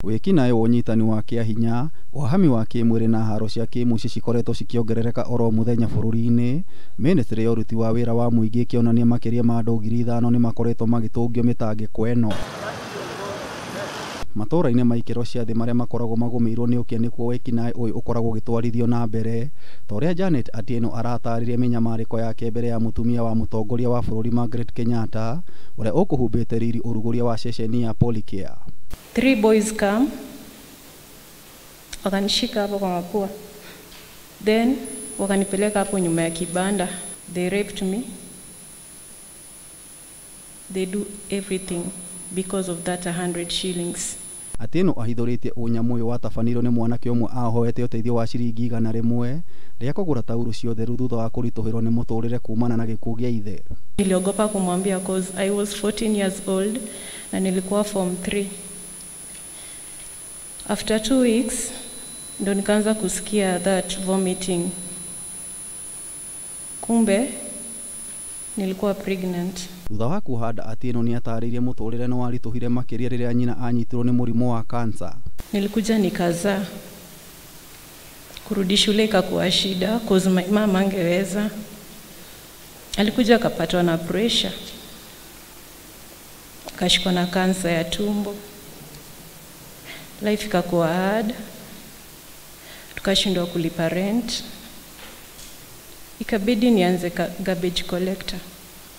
Wĩkinaĩ wa ũnyitani wa kĩahinya, ũhahami wa kĩmwĩrĩ na haro cia kĩmũciĩ cikoretwo cikĩongerereka oro mũthenya bũrũri-inĩ. Ministry ya ũruti wa wĩra wa mũingĩ ĩkĩonania makĩria ma andũ 5,000 nĩmakoretwo magĩtũngio mĩtangĩko ĩno. Matũra-inĩ ma ikĩro cia thĩ marĩa makoragwo magũmĩirwo nĩ ũkĩa nĩkuo wĩkinaĩ ũyũ ũkoragwo ũgĩtwarithio na mbere, ta ũrĩa Janet Atieno aratarĩria mĩnyamarĩko yake mbere ya mũtumia wa mũtongoria wa bũrũri Margaret Kenyatta, ũrĩa ũkũhumbĩte riri ũrugũria wa ceceni ya Polycare. 3 boys come wakanishika hapo kwa mapua, then wakanipeleka hapo nyuma ya kibanda. They raped me, they do everything because of that 100 shillings. Atieno ahithũrĩtie ũnyamũ ũyũ watabanĩirio nĩ mwanake ũmwe ahoete ũteithio wa ciringi 100 rĩa kũgũra taurũ cia ũtheru thutha wa kũritũhĩrwo nĩ mũtũrĩre kumana na gĩkuũ gĩa ithe. Niliogopa kumwambia cause I was 14 years old na nilikuwa form 3. After 2 weeks ndo nikaanza kusikia that vomiting. Kumbe nilikuwa pregnant. Thutha wa kuhanda Atieno nĩatarĩirie mũtũrĩre nĩ waritũhire makĩria rĩrĩa nyina anyitirwo nĩ mũrimũ wa kansa. Nilikuja nikazaa. Kurudi shule ikakuwa shida cause my mama angeweza. Alikuja akapatwa na pressure. Akashikwa na kansa ya tumbo. Life ikakuwa hard. Tukashindwa kulipa rent. Ikabidi nianze garbage collector.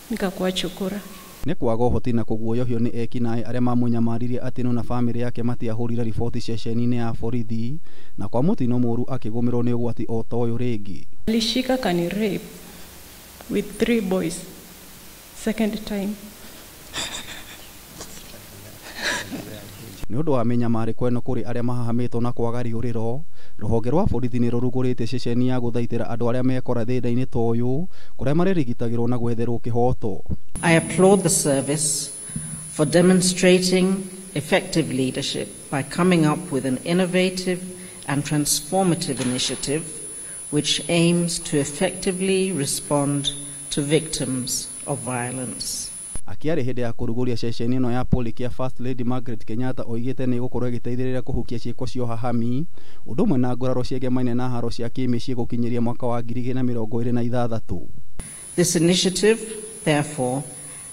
Nikakuwa chokora. Nĩ kwaga ũhoti na kũguoyohio nĩ ekinaĩ arĩa mamũnyamaririe Atieno na bamĩrĩ yake matiahũrire riboti ceceni-inĩ ya borithi, na kwa mũtino mũru akĩgũmĩrwo nĩ ũgwati o ta ũyũ rĩngĩ. Alishika kani rape with 3 boys second time. Nĩ ũndũ wa mĩnyamarĩko ĩno kũrĩ arĩa mahahamĩtwo na kwaga rĩũrĩro, rũhonge rwa borithi nĩ rũrugũrĩtie ceceni ya gũthaitĩra andũ arĩa mekora thĩna-inĩ ta ũyũ, kũrĩa marĩrigitagĩrwo na gwetherwo kĩhoto. I applaud the service for demonstrating effective leadership by coming up with an innovative and transformative initiative which aims to effectively respond to victims of violence. Akĩarĩ hĩndĩ ya kũrugũria ceceni ĩno ya Polycare, First Lady Margaret Kenyatta oigĩte nĩ ĩgũkorwo ĩgĩteithĩrĩria kũhukia ciĩko cia ũhahami ũndũ ũmwe na nguraro ciegemaine na haro cia kĩmĩciĩ gũkinyĩria mwaka wa 2026. This initiative therefore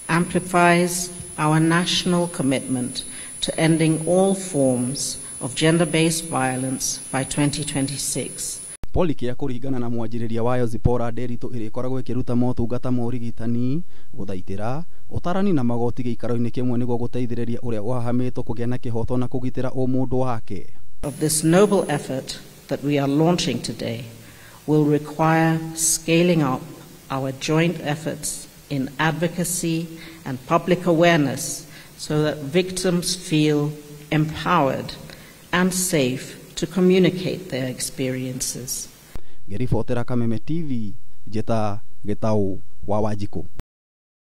amplifies our national commitment to ending all forms of gender-based violence by 2026. Polycare kũringana na mwanjĩrĩria wayo Zipporah Nderitu ĩrĩkoragwo ĩkĩruta motungata ma ũrigitani, gũthaitĩra, ũtarani na magoti gĩikaro-inĩ kĩmwe nĩguo gũteithĩrĩria ũrĩa ũhahamĩtwo kũgĩa na kĩhoto na kũgitĩra ũmũndũ wake. Of this noble effort that we are launching today will require scaling up our joint efforts in advocacy and public awareness so that victims feel empowered and safe to communicate their experiences. Ngĩribotera Kameme TV, njĩta Gĩtaũ wa Wanjikũ.